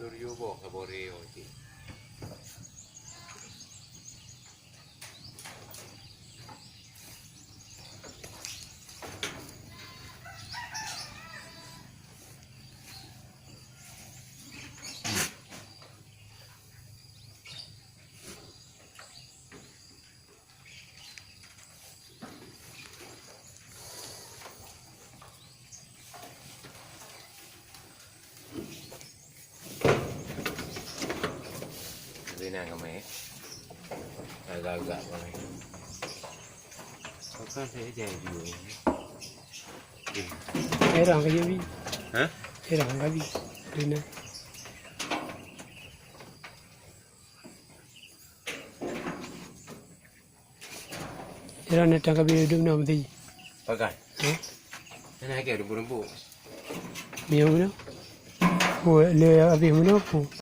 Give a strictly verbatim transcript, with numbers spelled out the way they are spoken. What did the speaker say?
Tujuh boh kabore cit. Zina kami. Agak-agak kami. Bukan saya jadi. Erang kaya bi. Hah? Erang kaya bi. Zina. Jalan datang ka bideuh dum na meuti. Pakai. Ha? Nyan lagèe rumput-rumput. Miyueb meunoe. Pu le abéh meunoe pu.